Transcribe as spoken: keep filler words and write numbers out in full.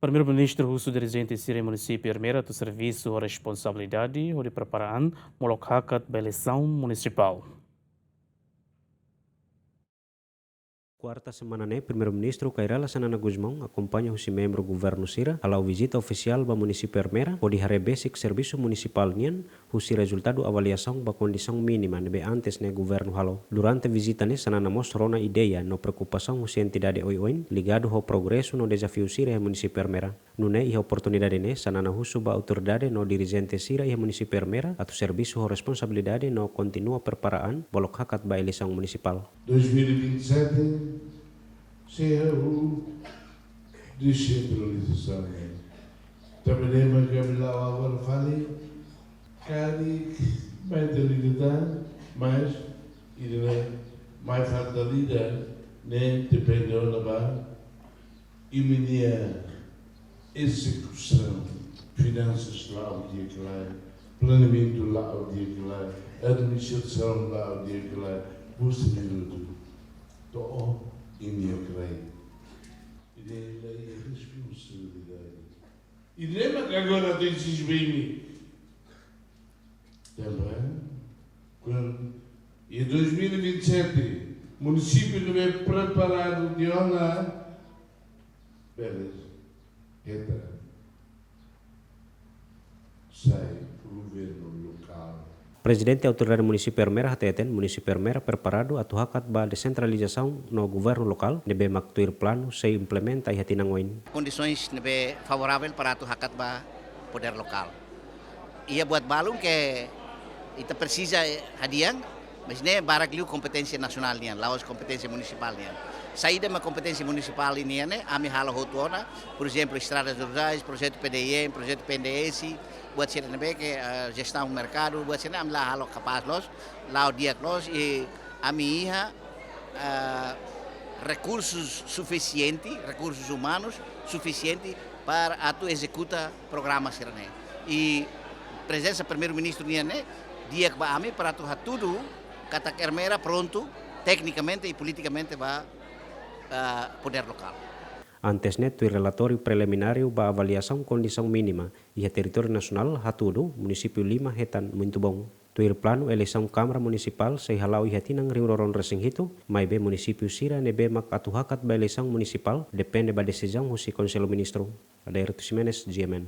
Primeiru-Ministru husu dirijente sira iha munisípiu Ermera atu servisu ho responsabilidade hodi prepara an molok hakat ba eleisaun munisipál. Kuarta semana ne'e, Primeiru-Ministru Kay Rala Xanana Gusmão akompaña husi membru governu sira hala'o vizita ofisiál ba munisípiu Ermera hodi haree besik servisu munisipál nian, husi rezultadu avaliasaun ba kondisaun mínima ne'ebé antes ne'e governu halo. Durante vizita ne'e, Xanana mós rona ideia no preokupasaun husi entidade oioin ligadu ho progresu no dezafiu sira iha munisípiu Ermera. Nune'e, iha oportunidade ne'e, Xanana husu ba autoridade no dirijente sira iha munisípiu Ermera atu servisu ho responsabilidade no kontinua prepara an molok hakat ba eleisaun munisipál. Dois mil e vinte e sete, sei ha'u descentralizasaun. Tanba ne'e mak ami la'o agora fali, karik mai ita liga tan, mas ida-ne'e mai falta ida-ne'e depende ona ba imi-nia ezekusaun, finansas la'o di'ak lai, planeamentu la'o di'ak lai, administrasaun la'o di'ak lai, husi minutu to'o imi-nia krai. Ida-ne'e la iha responsabilidade. Ida-ne'e mak agora atu ezije ba imi. Tanba, kuandu iha dois mil e vinte e sete, munisípiu ne'ebé preparadu tiha ona, beleza, hetan sai governu lokál. Prezidente Autoridade Munisípiu Ermera hateten, munisípiu Ermera preparadu atu hakat ba desentralizasaun no governu lokál ne'ebé mak tuir planu sei implementa iha tinan oin. Kondisoens ne'ebé favoravel para atu hakat ba podér lokál. Iha buat balun ke ita presiza hadi'a, mas ne'e barak liu kompeténsia nasionál nian, la'ós kompeténsia munisipál nian. Saida mak kompeténsia munisipál nian ne'e, ami halo hotu ona, por ezemplu, estradas rurais, projetu P D I M, projetu P N D S, buat sira ne'ebé ke, eh, jestaun merkadu, buat sira ne'e ami la halo kapás loos, la'o di'ak loos, i ami iha, eh, rekursus sufisiente, rekursus umanus sufisiente para atu ezekuta programa sira-ne'e. I prezensa Primeiru-Ministru nian ne'e di'ak ba ami para atu hatudu katak Ermera prontu teknikamente i politikamente ba, eh, podér lokál. Antes ne'e, tuir relatóriu prelimináriu ba avaliasaun kondisaun mínima iha territóriu nasionál hatudu, munisípiu lima hetan muito bom. Tuir planu, eleisaun Kámara Munisipál sei hala'o iha tinan rihun rua ruanulu resin hitu, maibé munisípiu sira ne'ebé mak atu hakat ba eleisaun munisipál depende ba desizaun husi Konsellu Ministru. Adair Ximenes, G M N.